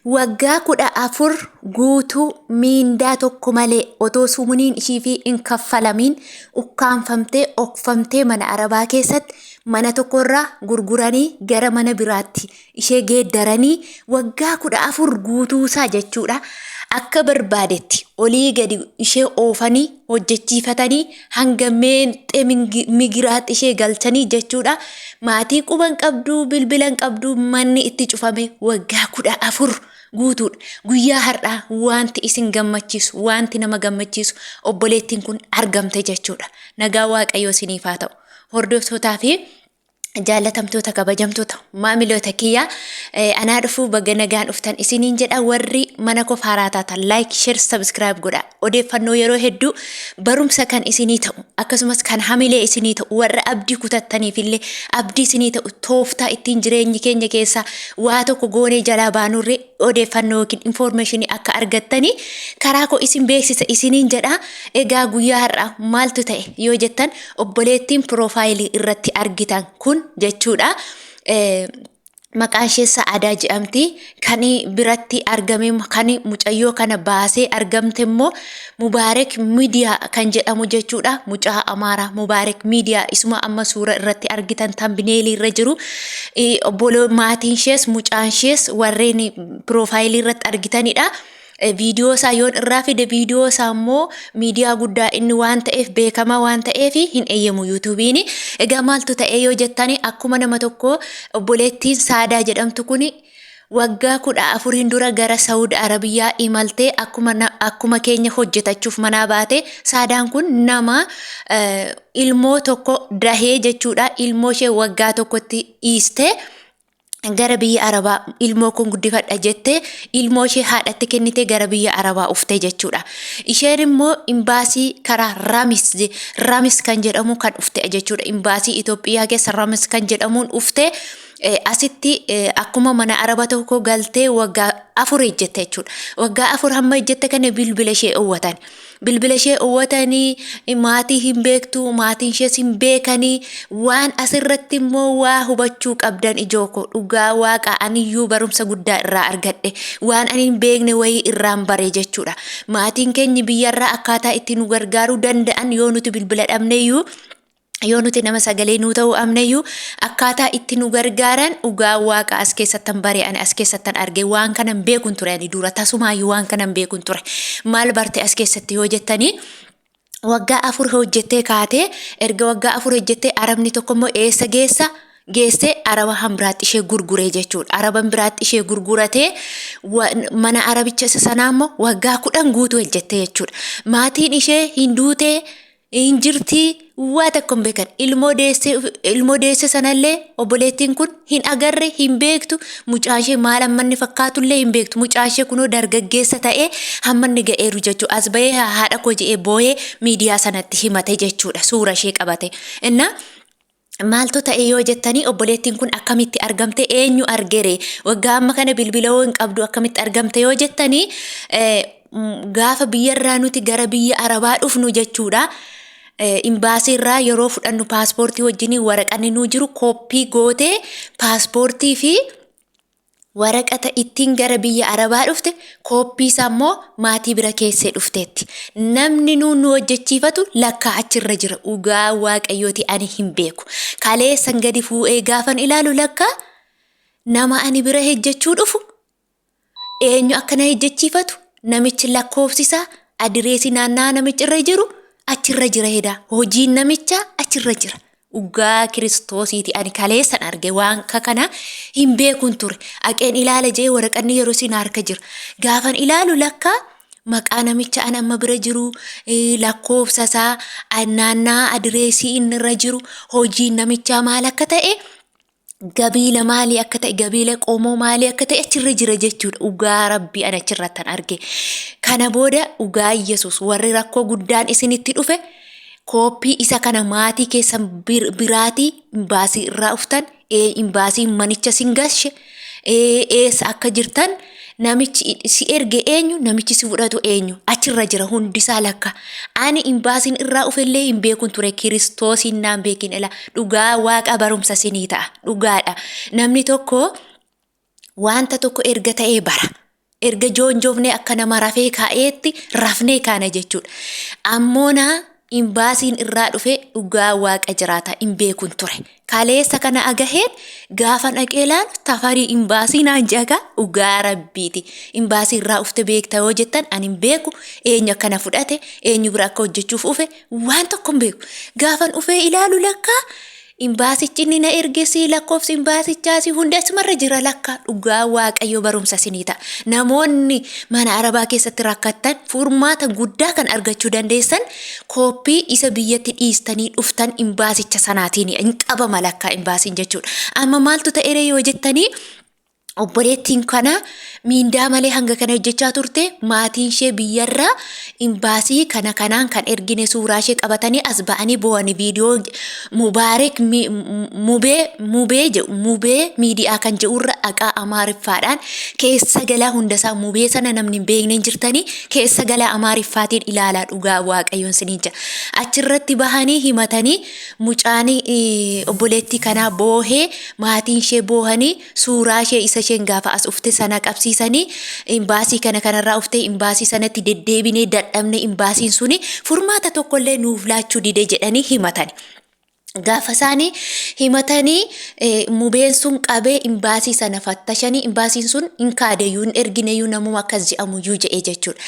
Waggaa 14 guutuu miindaa tokko malee otoo sumuniin ishiifii hin kaffalamiin ukkaamfamtee okfamtee mana arabaa keessatti mana tokkorraa gurguranii gara mana biraatti ishee geeddaranii waggaa 14 guutuusaa jechuudha. Akka barbaadetti olii gadi ishee oofanii hojjechiifatanii hanga meenxee migiraatti ishee galchanii jechuudha. Maatii quban qabduu, bilbilan qabduu, manni itti cufame waggaa 14 guutuudha. Guyyaa har'aa wanti isin gammachiisu, wanti nama gammachiisu obboleettiin kun argamte jechuudha. Nagaa Waaqayyoo isiniif haa ta'u. Hordoftootaa fi jaallatamtoota kabajamtoota maamiloota kiyyaa, anaa dhufuu, baga nagaan dhuftan isiniin jedha. Warri mana koo haaraa taatan like, share, subscribe godha. Odeeffannoo yeroo hedduu barumsa kan isinii ta'u, akkasumas kan hamilee isinii ta'u, warra abdii kutattaniif illee abdii isinii ta'u, tooftaa ittiin jireenyi keenya keessaa waa tokko goonee jalaa baanurree odeeffannoo yookiin informationii akka argattanii karaa koo isin beeksisa isiniin jedha. Egaa guyyaa har'aa maaltu ta'e yoo jettan, obboleettiin profileii irratti argitan kun jechuudha. Maqaan ishee Sa'aadaa jedhamti. Kan biratti argame, kan mucayyoo kana baasee argamte immoo Mubaarak Miidiyaa kan jedhamu jechuudha. Mucaa Amaaraa Mubaarak Miidiyaa isuma amma suura irratti argitan, thumbnailii irra jiru. Obboloo maatiin ishees mucaan ishees warreen profileii irratti argitanidha. Viidiyoo isaa yoon irraa fide, viidiyoo isaa immoo miidiyaa guddaa inni waan ta'eef, beekamaa waan ta'eef hin eeyyamu YouTubeiin. Egaa maaltu ta'e yoo jettani, akkuma nama tokko obboleettiin Saadaa jedhamtu kun waggaa 14n dura gara Saawud Arabiyaa imaltee akkuma keenya hojjetachuuf manaa baate. Saadaan kun nama ilmoo tokko dahee jechuudha. Ilmoo ishee waggaa tokkotti dhiistee gara biyya Arabaa, ilmoo kun guddifadha jettee ilmoo ishee haadhatti kennitee gara biyya Arabaa ufte jechuudha. Isheen immoo imbaasii karaa Ramis kan jedhamu kan ufte jechuudha. Imbaasii Itoophiyaa keessa Ramis kan jedhamuun ufte, asitti akkuma mana Araba tokko galtee waggaa 4 ejjette jechuudha. Waggaa 4 hamma ejjette kana bilbila ishee owwatan. Bilbila ishee owwatanii maatii hin beektu, maatiin ishees hin beekanii. Waan asirratti immoo waa hubachuu qabdan, ijoo koo, dhugaa waaqa aniyyuu barumsa guddaa irraa argadhe, waan ani hin beekne wayii irraan bare jechuudha. Maatiin keenya biyyarraa akkaataa itti nu gargaaruu danda'an, yoo nuti bilbila dhabneyyuu, yoo nuti nama sagalee nuu ta'uu amneyyuu, akkaataa itti nu gargaaran dhugaa waaqa as keessattan bare, ani as keessattan arge. Waan kanan beekun ture ani dura tasumaayyuu waan kanan beekun ture. Maal barte as keessatti yoo jettanii, waggaa 4 hojjettee kaatee, erga waggaa 4 hojjettee arabni tokko immoo eessa geessa geessee araba hambiraatti ishee gurguree jechuudha. Araban biraatti ishee gurguratee mana arabicha isa sanaa immoo waggaa 10 guutuu hojjette jechuudha. Maatiin ishee hin duutee, hin jirtii, waa tokko hin beekan. Ilmoo deesse sanallee obboleettiin kun hin agarre, hin beektu. Mucaan ishee maal hamma inni fakkaatullee hin beektu. Mucaan ishee kunoo dargaggeessa ta'ee hamma inni ga'eeru jechuudha. As bahee haadha koo jedhee boo'ee miidiyaa sanatti himate jechuudha, suura ishee qabate. Innaa maaltu ta'e yoo jettanii, obboleettiin kun akkamitti argamte, eenyu argere, waggaa amma kana bilbila hoo hin qabdu, akkamitti argamte yoo jettanii, gaafa biyyarraa nuti gara biyya Arabaa dhufnu jechuudha. Imbaasii irraa yeroo fudhannu paaspoortii wajjin waraqanni nuu jiru kooppii gootee, paaspoortii fi waraqata ittiin gara biyya Arabaa dhufte kooppii isaa immoo maatii bira keessee dhufteetti. Namni nu hojjechiifatu lakkaa achirra jira. Dhugaa Waaqayyooti, ani hin beeku. Kaleessan gadi fuu'ee gaafan ilaalu, lakkaa nama ani bira hojjechuu dhufu, eenyu akka na hojjechiifatu, namichi lakkoofsisaa, adireesii naannaa namichi irra jiru achirra jira hedaa. Hojiin namichaa achirra jira. Dhugaa Kiristoosiiti, ani kaleessan arge, waan kana hin beekun ture. Aqeen ilaala jee, waraqanni yeroo siin harka jira. Gaafan ilaalu lakkaa maqaa namicha an amma bira jiru, lakkoofsa isaa, naannaa adireesii inni irra jiru, hojiin namichaa maal akka ta'e, gabiila maalii akka ta'e, gabiila qomoo maalii akka ta'e achirra jira jechuudha. Dhugaa Rabbii, ani achirrattan arge. Kana booda dhugaa Yesuus, warri rakkoo guddaan isinitti dhufe, kooppii isa kana maatii keessan biraatii, imbaasii irraa uftan, imbaasii manicha sin gashe, eessa akka jirtan, namichi si erge eenyu, namichi si fudhatu eenyu, achirra jira hundisaa lakka. Ani imbaasiin irraa ufellee hin beekun ture, Kiristoosiin naan beekin ila. Dhugaa waaqa, barumsa sinii ta'a, dhugaadha. Namni tokko wanta tokko erga ta'ee bara. Erga joonjoofnee akka nama rafee ka'eetti rafnee kaana jechuudha. Ammoonaa imbaasiin irraa dhufe dhugaa waaqa jiraata hin beekun ture. Kaleessa kana agaheen gaafa dhaqee ilaalu tafarii imbaasii naan jaga dhugaa rabbiiti. Imbaasii irraa ufte beekta yoo jettan ani hin beeku eenyu akkana fudhate eenyu bira akka hojjechuuf ufe waan tokko hin beeku. Gaafan ufee ilaalu lakkaa Imbaasichi inni na ergesi lakkoofsi imbaasichaasi hundi asumarra jira lakka dhugaa waaqayyo barumsa isinii ta'a. Namoonni mana arabaa keessatti rakkattan furmaata guddaa kan argachuu dandeessan kooppii isa biyyatti dhiistanii dhuftan imbaasicha sanaatiin hin qabama lakkaa imbaasiin jechuudha. Amma maaltu ta'ere yoo jettanii obboleettiin kana miindaa malee hanga kana hojjechaa turte maatiin ishee biyyarraa imbaasii kana kanaan kan ergine suuraa ishee qabatanii as ba'anii boo'anii viidiyoo Mubaarik mubee mubee jedhu mubee miidiyaa kan jedhurra dhaqaa amaariffaadhaan keessa galaa hundasaa mubee sana namni hin beekne hin jirtanii keessa galaa amaariffaatiin ilaalaa dhugaa waaqayyoon siniin jedha achirratti bahanii himatanii mucaan obboleettii kanaa boohee maatiin ishee boohanii suuraa ishee isa isheen gaafa as ufte sana qabsiisanii imbaasii kana kanarraa uftee imbaasii sanatti deddeebinee dadhabne imbaasiin suni furmaata tokkollee nuuf laachuu dide jedhanii himatani. Gaafa isaanii himatanii mubeen sun qabee imbaasii sana fattashanii imbaasiin sun hin kaadeyyuu hin ergineyyuu namuma akkas jedhamuyyuu jedhee jechuudha.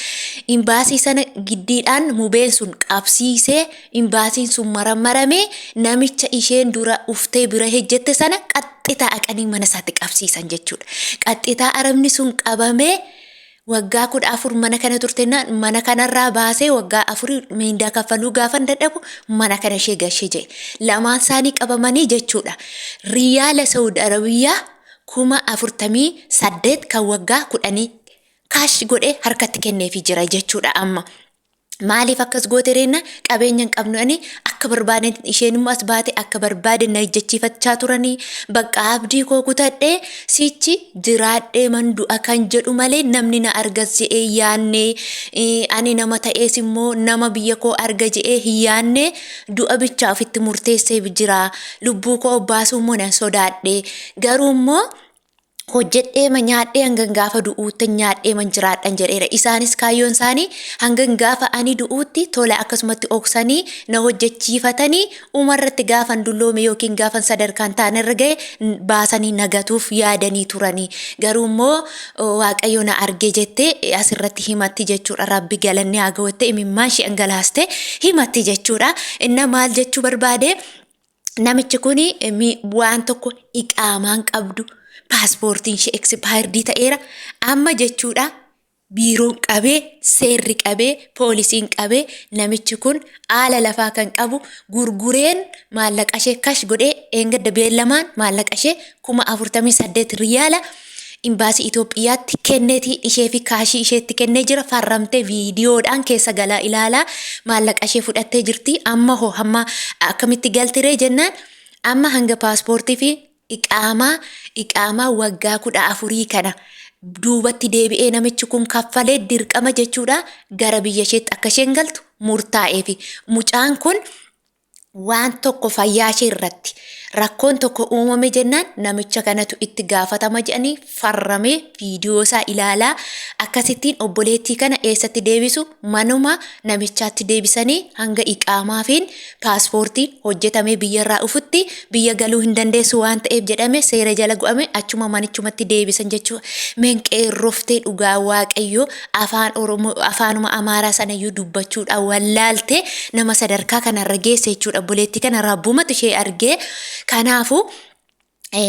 Imbaasii sana giddiidhaan mubeen sun qabsiisee imbaasiin sun marammaramee namicha isheen dura uftee bira hejjette sana qaxxitaa aqanii mana isaatti qabsiisan jechuudha. Qaxxitaa arabni sun qabamee waggaa 14 mana kana turtennaan mana kanarraa baasee waggaa afur miindaa kaffaluu gaafan dadhabu mana kana ishee gashee jedhe. Lamaan isaanii qabamanii jechuudha. Riyaala Saudi Arabiyyaa 48,000 kan waggaa 10 kaash godhee harkatti kenneefii jira jechuudha amma. Maaliif akkas goote reenna qabeenya hin qabnu ani akka barbaadan isheen immoo as baate akka barbaadan na hojjechiifachaa turanii bakka abdii koo kutadhee sichi jiraadhee man du'a kan jedhu malee namni na argas je'ee yaanne ani nama ta'ees immoo nama biyya koo arga je'ee hin yaanne du'a bichaa ofitti murteessee jira lubbuu koo obbaasuu immoo nan sodaadhe garuu immoo hojjedheema nyaadhee hangan gaafa du'uutti nyaadheeman jiraadhan jedheera. Isaanis kaayyoon isaanii hangan gaafa ani du'uutti tola akkasumatti oksanii na hojjechiifatanii umarratti gaafan dulloome yookiin gaafan sadarkaan taanirra ga'e baasanii nagatuuf yaadanii turanii. Garuu immoo Waaqayyo na arge jettee asirratti himatti jechuudha. Rabbi galanni haa ga'u jettee imimmaan ishee dhangalaaste himatti jechuudha. Inna maal jechuu barbaade? Namichi kun waan tokko iqaamaan qabdu paaspoortiin ishee eksipaayirdii ta'eera amma jechuudha. Biiroon qabee seerri qabee poolisiin qabee namichi kun haala lafaa kan qabu gurgureen maallaqa ishee kash godhee eengadda beellamaan maallaqa ishee 48,000 riyaala imbaasii Itoophiyaatti kenneetii ishee fi kaashii isheetti kennee jira. Farramtee viidiyoodhaan keessa galaa ilaalaa maallaqa ishee fudhattee jirti. Amma hoo hamma akkamitti galtiree jennaan amma hanga paaspoortii fi iqaamaa iqaamaa waggaa 14 kana duubatti deebi'ee namichi kun kaffalee dirqama jechuudha gara biyya isheetti akka isheen galtu murtaa'eefi. Mucaan kun waan tokko fayyaa ishee irratti rakkoon tokko uumame jennaan namicha kanatu itti gaafatama jedhanii farramee viidiyoo isaa ilaalaa akkasittiin obboleettii kana eessatti deebisu manuma namichaatti deebisanii hanga iqaamaafiin paaspoortiin hojjetamee biyyarraa dhufutti biyya galuu hin dandeessu waan ta'eef jedhame seera jala gu'ame achuma manichumatti deebisan jechuudha. Menqeerroftee dhugaa waaqayyoo afaan Oromoo afaanuma Amaaraa sanayyuu dubbachuudhaan wallaalte nama sadarkaa kanarra geesse jechuudha. Obboleettii kana rabbumatu ishee argee kanaafuu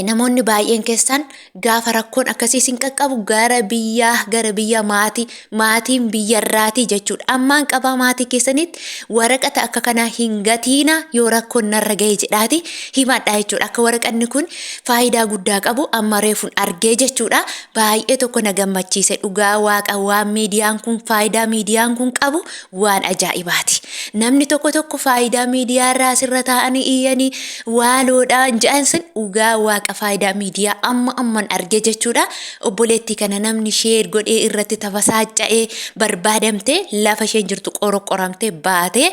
namoonni baay'een keessan gaafa rakkoon akkasii isin qaqqabu gara biyyaa gara biyya maatii maatiin biyyarraatii jechuudha. Ammaan qabaa maatii keessanitti waraqata akka kanaa hin gatiina yoo rakkoon narra ga'e jedhaati himadhaa jechuudha. Akka waraqanni kun faayidaa guddaa qabu amma reefun argee jechuudha. Baay'ee tokko na gammachiise dhugaa waaqa waan miidiyaan kun faayidaa miidiyaan kun qabu waan ajaa'ibaati. Namni tokko tokko faayidaa miidiyaa irraa asirra taa'anii iyyanii waaloodhaan jedhan sun dhugaa waaqa faayidaa miidiyaa amma amman argee jechuudha. Obboleettii kana namni sheer godhee irratti tafasaaca'ee barbaadamtee lafa isheen jirtu qoroqoramtee baatee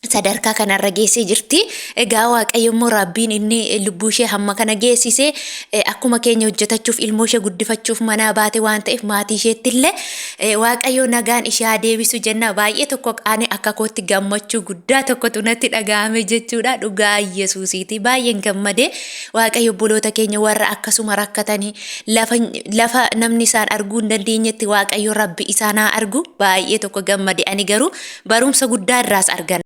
Sadarkaa kanarra geessee jirti. Egaa Waaqayyo immoo Rabbiin inni lubbuu ishee hamma kana geessise akkuma keenya hojjetachuuf, ilmoo ishee guddifachuuf manaa baate waan ta'eef, maatii isheetti illee Waaqayyo nagaan ishee haa deebisu jenna. Baay'ee tokko ani akka kootti gammachuu guddaa tokkotu natti dhaga'ame jechuudha. Dhugaa Yesuusiiti. Baay'een gammade. Waaqayyo obboloota keenya warra akkasuma rakkatanii lafa namni isaan arguu hin dandeenyetti Waaqayyo Rabbi isaan haa argu. Baay'ee tokko gammade, ani garuu barumsa guddaa irraas argan.